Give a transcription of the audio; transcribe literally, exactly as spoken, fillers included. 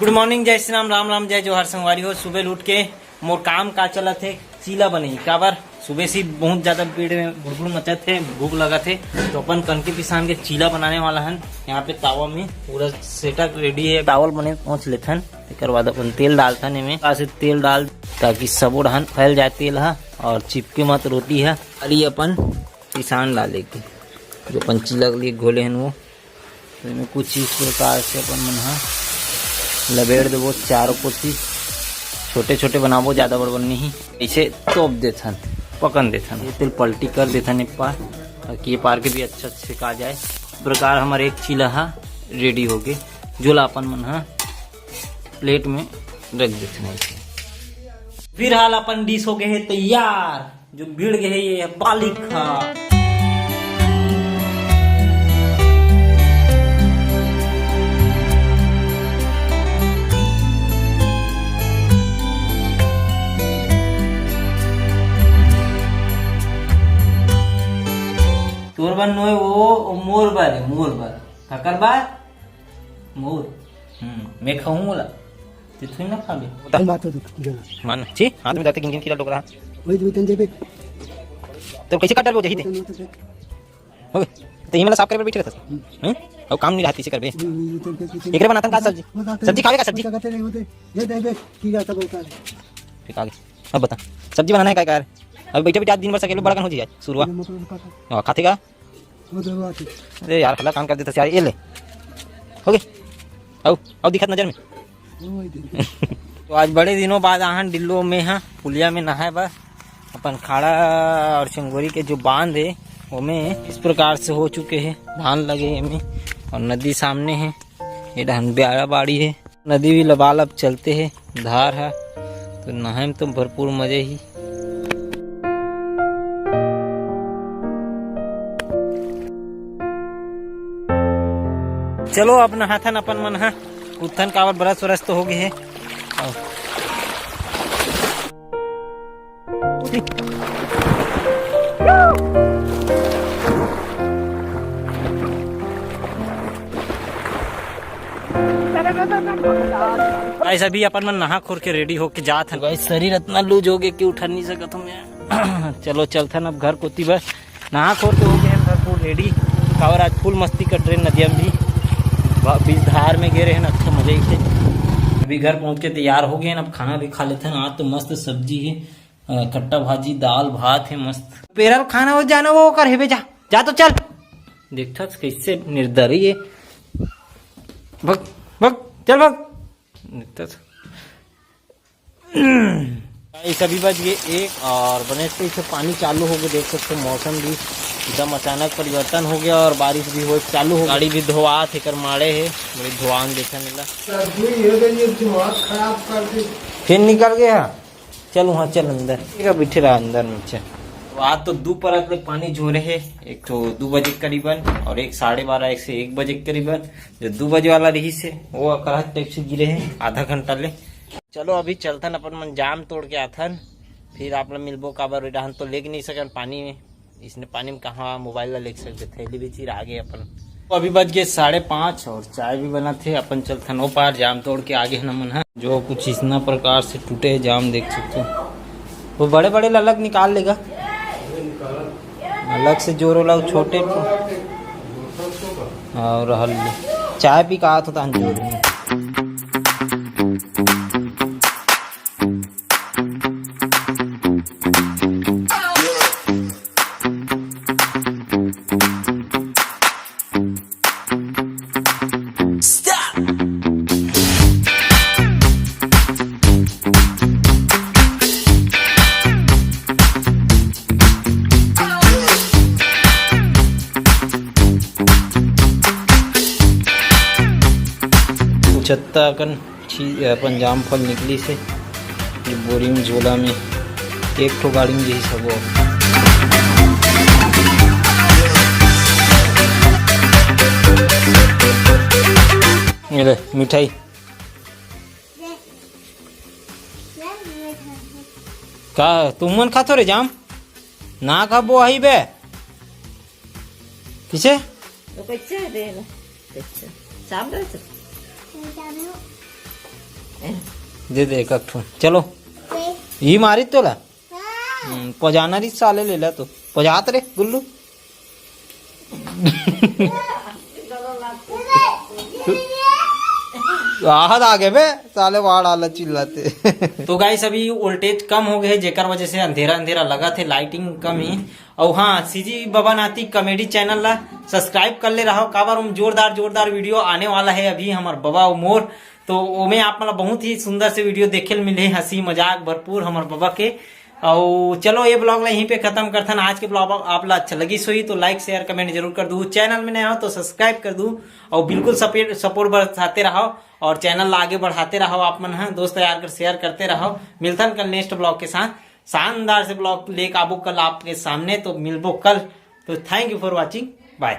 गुड morning, जय श्री राम, राम राम, जय जोहार संगवारी हो। सुबह उठ के मोर काम का चलत हे, चीला बनई। काबर सुबह से बहुत ज्यादा पेट में गुड़गुड़ मचत हे, भूख लगत हे, तो अपन कनके पिसान के चीला बनाने वाला हन। यहाँ पे तावा में पूरा सेटअप रेडी है, चावल बने पहुँच लेथन, तेकर बाद अपन तेल डालथन एमे, का से तेल डाल, ताकि सबो डहन फैल जाए तेल हा और चिपके मत रोटी हा। अरे अपन पिसान डाले के जो अपन चीला के लिए घोले हन वो, तो एमे कुछ इस प्रकार से अपन मन हा लबेड़ देबो चारों कोती। छोटे छोटे बनाबो, ज्यादा बड़ बड़ नहीं। ऐसे तोप देथन, पकन देथन, ये तेल पलटी कर देथन एक बार, ताकि ये पार के भी अच्छा सेका जाए। इस प्रकार हमारे एक चीला हा रेडी हो गए, जोला अपन मन हा प्लेट में रख देथन ऐसे। फिलहाल अपन डिश हो गए है तैयार। जो भिड़ गए है ये बालिक हा। तोर बर नोय वो, वो मोर बर है, मोर बर। काकर बर? मोर। हम्म, मैं खाऊं बोला। ते थोड़ी ना खाबे। बता। हम बात तो देख, जो ना। मान, छी, हाथ में जाते गिन गिन कीड़ा डोकरा। वही तो देबे। तो कैसे काट डालबो जही ते? वो तो, वो तो देख। हो गए। तो ये मला साफ करे बर बैठे रहता। हम्म। हैं? और काम नहीं रहती से करबे। हम्म, ये तो देख, देख, देख। एकरे बनातन का सब्जी? वो तो सब्जी खावे का सब्जी? वो तो कहते नहीं, वो तो ये देख, देख, कीड़ा सब होता है। ठीक आ गई। अब बता, सब्जी बनाना है का यार? अभी बैठे बैठे आज दिन भर सकेलो बड़ा कन हो जाए, शुरुआ। ये मतलब का था। हाँ, खाते का? वो जरूर आती। अरे यार, हल्ला काम कर देता यार, ये ले। हो गए। आओ, आओ दिखत नजर में। वो वही दिन। तो आज बड़े दिनों बाद आहन डिल्लो में, हाँ, पुलिया में नहाए बर। अपन खाड़ा और चंगोरी के जो बांध है, वो में इस प्रकार से हो चुके हैं, धान लगे एमे, और नदी सामने है, ये डहन ब्याड़ा बाड़ी है। नदी भी लबालब चलते हे, धार ह, तो नहाए में तो भरपूर मजे ही। चलो, अब नहाथन अपन मन ह, उठथन काबर, ब्रश व्रश तो हो गए हे। आओ। गाइस, अभी अपन मन नहा खोर के रेडी होके जात हन। गाइस, शरीर इतना लूज हो गया कि उठा नहीं सकत हूँ मैं। चलो, चलथन अब घर कोती बर। नहा खोर के हो गए हैं भरपूर रेडी। काबर आज फुल मस्ती कर ट्रेन नदिया में भी। बा-, बीच धार में गए रहे ना, अच्छा मजा ही थे। अभी घर पहुंच के तैयार हो गए हैं, अब खाना भी खा लेते हैं। आज तो मस्त सब्जी है, अ, खट्टा भाजी, दाल भात है मस्त। पेरल खाना हो जाना वो कर हेबे, जा, जा तो चल। देखथस कैसे निर्दयी है। भग, भग, चल भग। देखथस। गाइस, अभी बज गए एक और बने से इसे पानी चालू हो गया। देख सकते हो मौसम भी एकदम अचानक परिवर्तन हो गया और बारिश भी हो चालू हो गई। गाड़ी भी धोआत हे, कर माड़े है, बड़ी धोआन देखा मिला। सर, ये तो ये दिमाग खराब कर दे। फिर निकल गया। चल वहाँ चल अंदर, ठीक है, बैठे रहा अंदर में, चल। तो आज तो दो परत ले पानी झोरे है, एक तो दो बजे करीबन और एक साढ़े बारह, एक से एक बजे करीबन। जो दो बजे वाला रही से वो अकरहत टाइप से गिरे है आधा घंटा ले। चलो अभी चलथन अपन मन जाम तोड़ के आथन, फिर आप लोग मिलबो, काबर रहन तो लेग नहीं सकन पानी में। इसने पानी में कहाँ मोबाइल ला लेग सकते, थैली भी चिरा आगे अपन। तो अभी बज गए साढ़े पाँच और चाय भी बना थे। अपन चलथन ओ पार, जाम तोड़ के आगे है ना मन है। जो कुछ इतना प्रकार से टूटे है जाम, देख सकते हो। वो बड़े बड़े ला अलग निकाल लेगा, अलग से जोरो ला छोटे को। और हल चाय पी का तो तान जोर में। छत्ता अकन छी-, अपन जामफल निकली से ये बोरी में, झोला में, एक ठो गाड़ी में यही सब हो। ये ले, मिठाई। का तुमन खाथो रे जाम? ना खाबो आही बे। किसे? तो कैसे है देगा? कैसे? साफ रहे तो? दे दे एक ठो। चलो, ये मारी तोला। हम्म, पजाना री साले ले ला तो। पजात रे गुल्लू। आहत आगे बे, साले वाड़ आला चिल्लाते। तो गाइस, अभी वोल्टेज कम हो गए, जेकर वजह से अंधेरा अंधेरा लगा थे, लाइटिंग कम ही। और हाँ, सीजी बबा नाती कॉमेडी चैनल ला सब्सक्राइब कर ले रहो, काबर ओम जोरदार जोरदार वीडियो आने वाला है अभी हमर बबा और मोर। तो ओमे आप मन ला बहुत ही सुंदर से वीडियो देखे ल मिले, हंसी मजाक भरपूर हमर बबा के। और चलो, ये ब्लॉग ला यहीं पे खत्म करथन। आज के ब्लॉग आप ला अच्छा लगी सोई तो लाइक शेयर कमेंट जरूर कर दू। चैनल में नया हो तो सब्सक्राइब कर दू और बिल्कुल सपोर्ट सपोर्ट बढ़ाते रहो और चैनल ला आगे बढ़ाते रहो। आप मन ह दोस्त यार कर शेयर करते रहो। मिलथन कल नेक्स्ट ब्लॉग के साथ, शानदार से ब्लॉग लेके आबो कल आपके सामने। तो मिलबो कल। तो thank you for watching, bye।